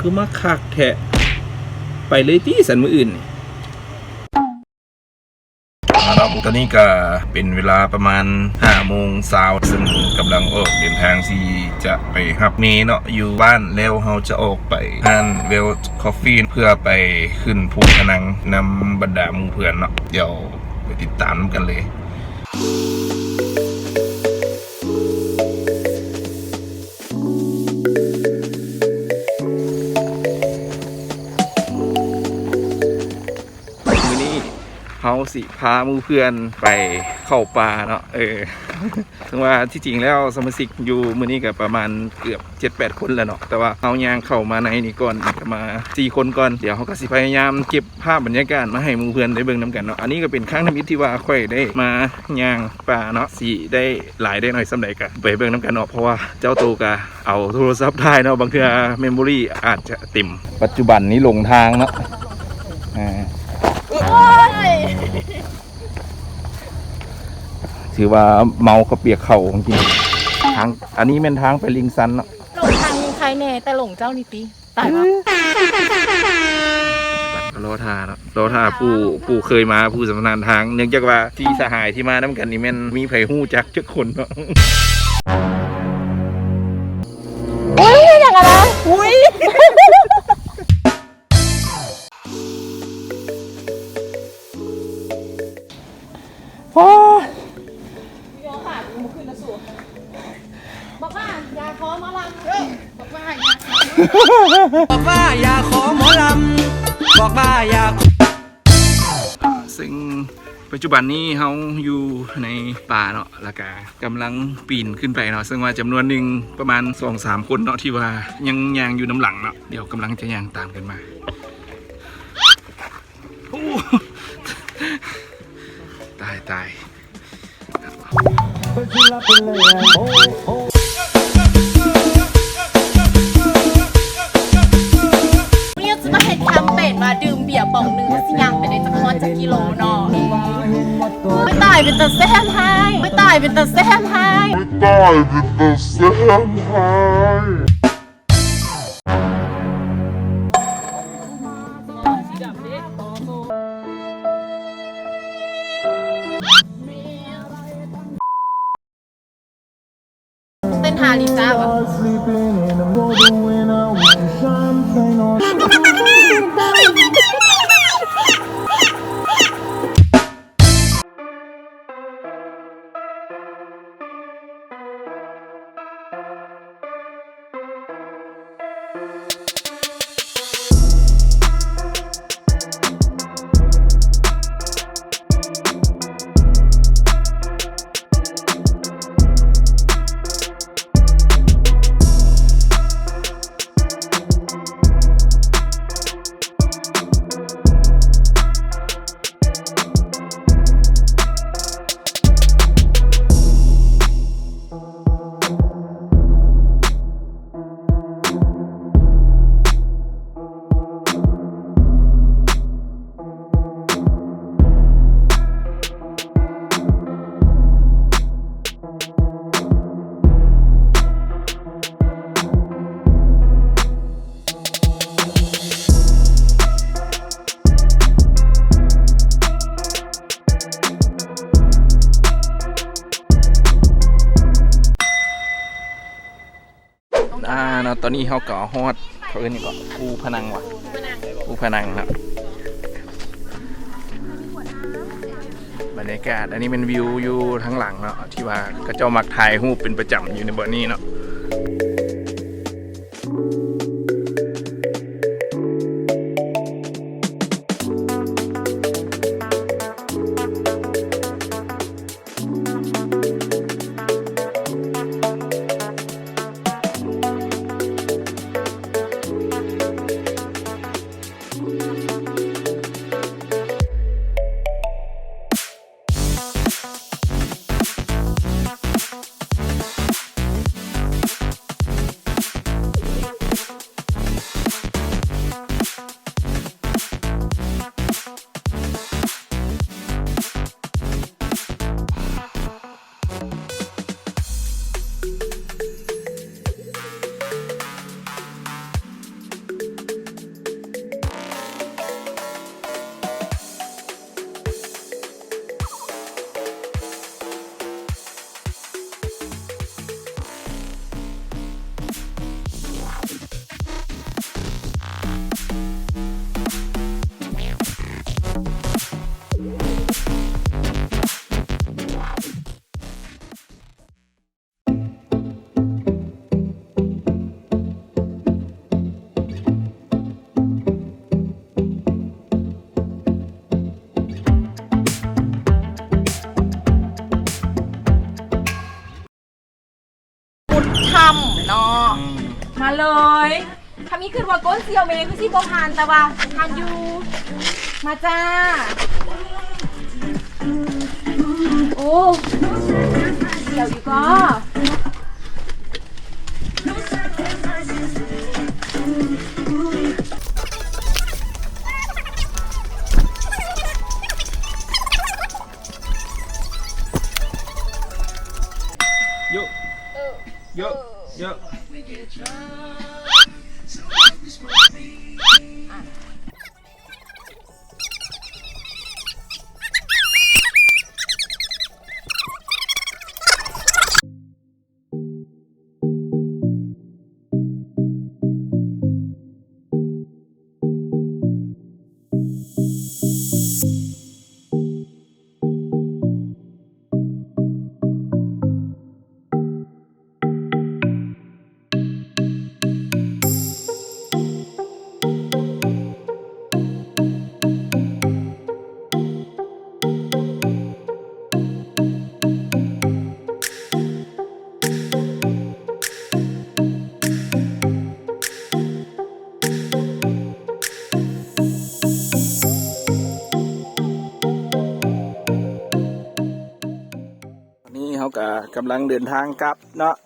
ຄືມາຄັກແທ້ ໄປເລີຍຕິ ຊັ້ນມື້ອື່ນນີ້. ເອົາລະ ຕອນນີ້ກໍເປັນເວລາປະມານຫ້າໂມງຊາວ ເຊິ່ງກຳລັງອອກເດີນທາງທີ່ຈະໄປຮັບເມເນາະ ຢູ່ບ້ານ ແລ້ວເຮົາຈະອອກໄປຮ້ານ Well Coffee ເພື່ອໄປຂຶ້ນພູພະນັງນຳບັນດາໝູ່ເພື່ອນເນາະ. ດຽວໄປຕິດຕາມນຳກັນເລີຍ. ມື້ນີ້ເຮົາຊິພາໝູ່ເພື່ອນໄປເຂົ້າປ່າເນາະ. ເອີ ເຊິ່ງວ່າທີ່ຈິງແລ້ວສະມາຊິກຢູ່ມື້ນີ້ກໍປະມານເກືອບເຈັດແປດຄົນແລ້ວເນາະ ແຕ່ວ່າເຮົາຍ່າງເຂົ້າມາໃນນີ້ກ່ອນ ກໍມາສີ່ຄົນກ່ອນ. ດຽວເຮົາກໍຊິພະຍາຍາມເກັບພາບບັນຍາກາດມາໃຫ້ໝູ່ເພື່ອນໄດ້ເບິ່ງນຳກັນເນາະ. ອັນນີ້ກໍເປັນຄັ້ງທຳອິດທີ່ວ່າຂ້ອຍໄດ້ມາຍ່າງປ່າເນາະ ຊິໄດ້ຫຼາຍໄດ້ໜ້ອຍສ່ຳໃດກໍໄປເບິ່ງນຳກັນເນາະ ເພາະວ່າເຈົ້າໂຕກໍ ເອົາໂທລະສັບຖ່າຍເນາະ ບາງເທື່ອເມມໂມຣີອາດຈະເຕັມ. ປັດຈຸບັນນີ້ຫຼົງທາງເນາະ ເອີ ໂອ້ຍ ຖືວ່າເມົາເຂົ້າປຽກເຂົ້າກິນ. ທາງ ອັນນີ້ແມ່ນທາງໄປລິງຊັນເນາະ. ຫຼົງທາງໃຄແນ່ ແຕ່ຫຼົງເຈົ້ານີ້ຕິ ຕາຍແລ້ວ. ບັດກໍລໍຖ້າເນາະ ລໍຖ້າຜູ້ ຜູ້ເຄີຍມາ ຜູ້ຊຳນານທາງ ເນື່ອງຈາກວ່າທີ່ສະຫາຍທີ່ມານຳກັນນີ້ແມ່ນມີໃຜຮູ້ຈັກຈັກຄົນເນາະ. ອຸ້ຍ ຫຍັງອັນນັ້ນ ອຸ້ຍ. ໂອ້ຍ ບອກວ່າຢ່າຂໍໝໍລຳ ບອກວ່າຢ່າຂໍໝໍລຳ ບອກວ່າຢ່າຂໍໝໍລຳ ບອກວ່າຢ່າ ເຊິ່ງປັດຈຸບັນນີ້ເຮົາຢູ່ໃນປ່າເນາະ ແລ້ວກະກຳລັງປີນຂຶ້ນໄປເນາະ ເຊິ່ງວ່າຈຳນວນໜຶ່ງປະມານສອງສາມຄົນເນາະ ທີ່ວ່າຍັງຍ່າງຢູ່ນຳຫຼັງເນາະ. ດຽວກຳລັງຈະຍ່າງຕາມກັນມາ. ໂອ້ ຕາຍ ຕາຍ. ມື້ນີ້ເຮົາຈະມາເຮັດແຄມເປນວ່າດື່ມເບຍປ໋ອງໜຶ່ງ ເຮົາຊິຍ່າງໄປໄດ້ຈັກຮອດຈັກກິໂລເນາະ. ໂອ້ຍ ຕາຍ ເປັນຕາແຊບຮ້າຍ ໂອ້ຍ ຕາຍ ເປັນຕາແຊບຮ້າຍ ໂອ້ຍ ຕາຍ ເປັນຕາແຊບຮ້າຍ. ເຕັ້ນທ່າລິຊາຫວາ? ອ່າເນາະ ຕອນນີ້ເຮົາກໍຮອດ ເຂົາເອີ້ນຫຍັງເກາະ ພູພະນັງຫວາ? ພູພະນັງເນາະ. ບັນຍາກາດ ອັນນີ້ແມ່ນວິວຢູ່ທາງຫຼັງເນາະ ທີ່ວ່າເຂົາເຈົ້າມັກຖ່າຍຮູບເປັນປະຈຳຢູ່ໃນບ່ອນນີ້ເນາະ. ເຮີ້ຍ ຄຳນີ້ຄິດວ່າກົ້ນສ່ຽວເມຄືຊິບໍ່ຜ່ານ ແຕ່ວ່າຜ່ານຢູ່. ມາຈ້າ. ໂອ້ ສ່ຽວຢູ່ກໍ. ໂຢ ໂຢ ໂຢ. ຕອນນີ້ເຮົາກະກຳລັງເດີນທາງກັບເນາະ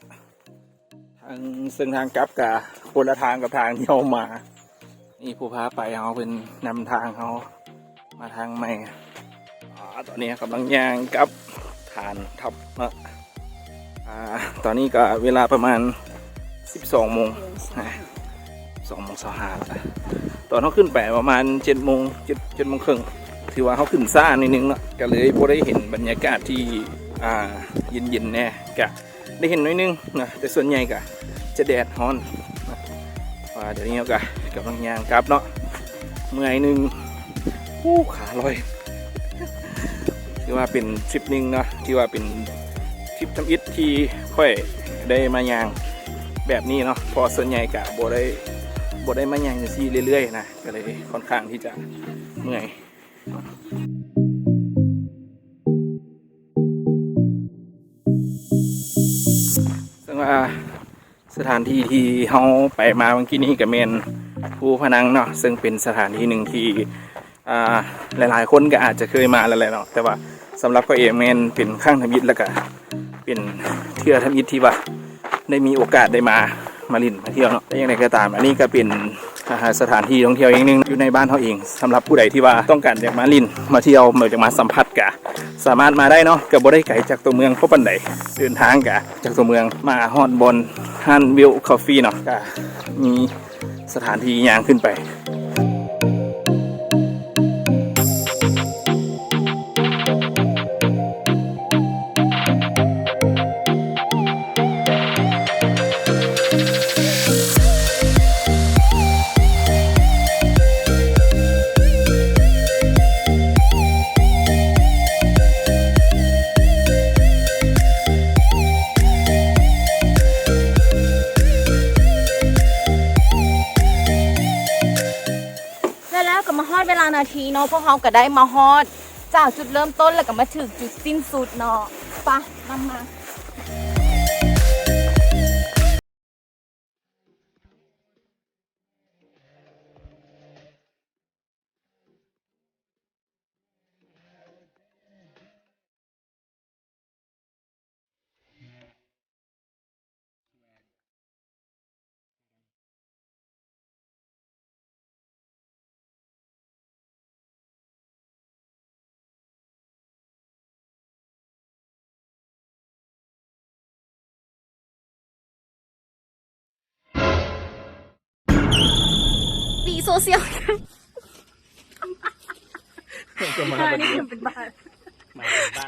ທາງ ເຊິ່ງທາງກັບກະຄົນລະທາງກັບທາງທີ່ເຮົາມາ. ນີ້ຜູ້ພາໄປເຮົາເພິ່ນນຳທາງເຮົາມາທາງໃໝ່. ອາ ຕອນນີ້ເຮົາກຳລັງຍ່າງກັບຖານທັບເນາະ. ອາ ຕອນນີ້ກະເວລາປະມານສິບສອງໂມງ ສອງໂມງຊາວຫ້າ ຕອນເຮົາຂຶ້ນໄປປະມານເຈັດໂມງ ເຈັດ ເຈັດໂມງເຄິ່ງ ຖືວ່າເຮົາຂຶ້ນຊ້າໜ້ອຍໜຶ່ງເນາະ ກະເລີຍບໍ່ໄດ້ເຫັນບັນຍາກາດທີ່ ອາ ເຢັນໆແດ່ ກະໄດ້ເຫັນໜ້ອຍໜຶ່ງເນາະ ແຕ່ສ່ວນໃຫຍ່ກະຈະແດດຮ້ອນເນາະ. ວ່າດຽວນີ້ເຮົາກະກຳລັງຍ່າງກັບເນາະ ເມື່ອຍໜຶ່ງ ໂອ້ ຂາລອຍ. ຖືວ່າເປັນທຣິບໜຶ່ງເນາະ ຖືວ່າເປັນທຣິບທຳອິດທີ່ຂ້ອຍໄດ້ມາຍ່າງແບບນີ້ເນາະ ເພາະວ່າສ່ວນໃຫຍ່ກະບໍ່ໄດ້ ບໍ່ໄດ້ມາຍ່າງຈັ່ງຊີ້ເລື້ອຍໆນະ ກະເລີຍຂ້ອນຂ້າງທີ່ຈະເມື່ອຍ. ເຊິ່ງວ່າ ສະຖານທີ່ທີ່ເຮົາໄປມາເມື່ອກີ້ນີ້ກະແມ່ນພູພະນັງເນາະ ເຊິ່ງເປັນສະຖານທີ່ໜຶ່ງທີ່ ອາ ຫຼາຍໆຄົນກະອາດຈະເຄີຍມາແລ້ວແຫຼະເນາະ ແຕ່ວ່າສຳລັບຂ້ອຍເອງແມ່ນເປັນຄັ້ງທຳອິດ ແລ້ວກະເປັນເທື່ອທຳອິດທີ່ວ່າໄດ້ມີໂອກາດໄດ້ມາ ມາຫຼິ້ນມາທ່ຽວເນາະ. ແຕ່ຢ່າງໃດກະຕາມ ອັນນີ້ກະເປັນ ອາ ສະຖານທີ່ທ່ອງທ່ຽວແຫ່ງໜຶ່ງຢູ່ໃນບ້ານເຮົາເອງ. ສຳລັບຜູ້ໃດທີ່ວ່າຕ້ອງການຢາກມາຫຼິ້ນມາທ່ຽວ ຢາກມາສຳຜັດກະສາມາດມາໄດ້ເນາະ ກະບໍ່ໄດ້ໄກຈາກຕົວເມືອງພໍປານໃດ. ເດີນທາງກະຈາກຕົວເມືອງມາຮອດບ່ອນຮ້ານ Wild Coffee ເນາະ ກະມີສະຖານທີ່ຍ່າງຂຶ້ນໄປ. ແລ້ວ ແລ້ວກະມາຮອດເວລານາທີເນາະ ພວກເຮົາກະໄດ້ມາຮອດຈາກຈຸດເລີ່ມຕົ້ນ ແລ້ວກະມາເຖິງຈຸດສິ້ນສຸດເນາະ. ປະ ນຳມາ.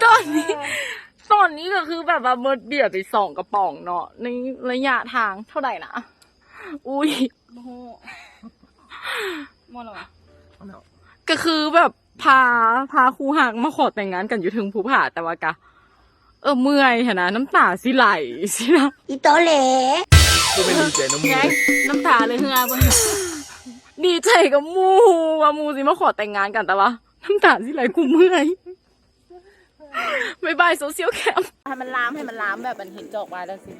ຕອນນີ້ ຕອນນີ້ກະຄືແບບວ່າໝົດເບຍໄປສອງກະປ໋ອງເນາະ ໃນໄລຍະທາງເທົ່າໃດນະ? ອຸ້ຍ ບໍ່ຮູ້ ໝົດແລ້ວຫວາ? ກະຄືແບບພາ ພາຄູ່ຮັກມາຂໍແຕ່ງງານກັນຢູ່ເທິງພູຜາ ແຕ່ວ່າກະ ເອີ ເມື່ອຍຫັ້ນນະ ນ້ຳຕາຊິໄຫຼຊີ້ນະ. ອີ່ຕໍແຫຼ ບໍ່ແມ່ນດີໃຈນຳໝູ່ ນ້ຳຕາເລີຍເຮືອເບິ່ງ. ດີໃຈກັບໝູ່ວ່າໝູ່ຊິມາຂໍແຕ່ງງານກັນ ແຕ່ວ່ານ້ຳຕາຊິໄຫຼ ກູເມື່ອຍ. ບາຍບາຍ Social Cam. ໃຫ້ມັນລາມ ໃຫ້ມັນລາມແບບມັນເຫັນຈອກວ່າແລ້ວຊິ.